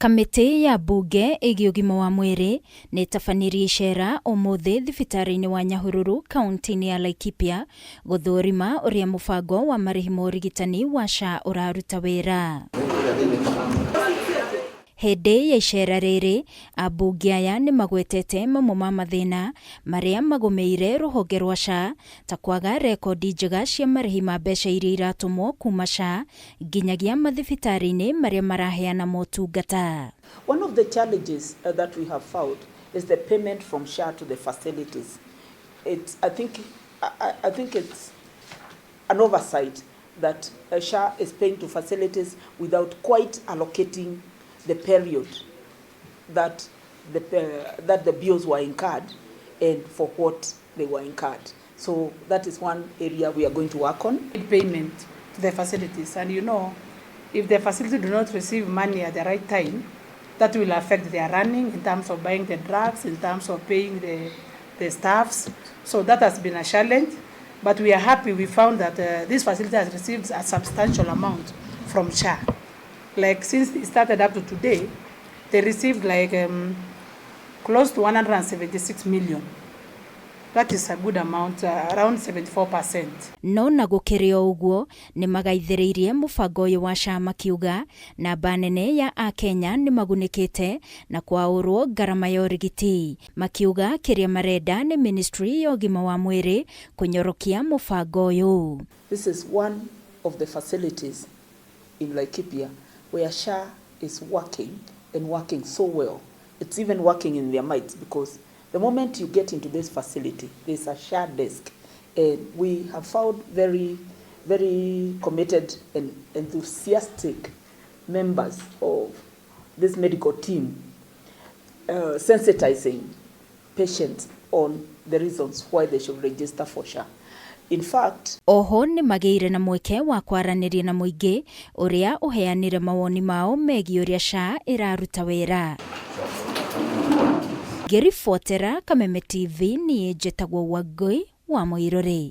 Kamĩtĩ ya mbunge ĩgiĩ ũgima wa mwĩrĩ nĩ ĩtabanirie icera ũmũthĩ thibitarĩ-inĩ wa Nyahururu kaunti-inĩ ya Laikipia gũthũrima ũrĩa mũbango wa marĩhi ma ũrigitani wa SHA ũraruta wĩra. Hĩndĩ ya icera rĩrĩ, ambunge aya nĩ magwetete mamwe ma mathĩna marĩa magũmĩire rũhonge rwa SHA ta kwaga rekondi njega cia marĩhi ma mbeca iria iratũmwo kuma SHA nginyagia mathibitarĩ-inĩ marĩa maraheana motungata. One of the challenges that we have found is the payment from SHA to the facilities. It's, I think, I think it's an oversight that SHA is paying to facilities without quite allocating the period that the bills were incurred and for what they were incurred. So that is one area we are going to work on. Payment to the facilities, and if the facility do not receive money at the right time, that will affect their running in terms of buying the drugs, in terms of paying the staffs. So that has been a challenge, but we are happy we found that this facility has received a substantial amount from SHA. Like since it started up to today, they received like close to 176 million. That is a good amount, around 74%. No na gũkĩrĩ o ũguo, nĩ magaithĩrĩirie mũbango ũyũ wa SHA makiuga namba nene ya akenya nĩ magunĩkĩte na kwaũrwo ngarama ya ũrigiti, makiuga kĩrĩa marenda nĩ ministry ya ũgima wa mwĩrĩ kũnyorokia mũbango ũyũ. This is one of the facilities in Laikipia where SHA is working and working so well. It's even working in their minds because the moment you get into this facility, there's a SHA desk. And we have found very, very committed and enthusiastic members of this medical team sensitizing patients on the reasons why they should register for SHA. In fact, Oho nĩ magĩire na mweke wa kwaranĩria na mũingĩ ũrĩa ũheanire mawoni mao megiĩ ũrĩa SHA ĩraruta wĩra. Ngĩribotera Kameme TV, niĩ njĩtagwo Wangũi wa Mũirũrĩ.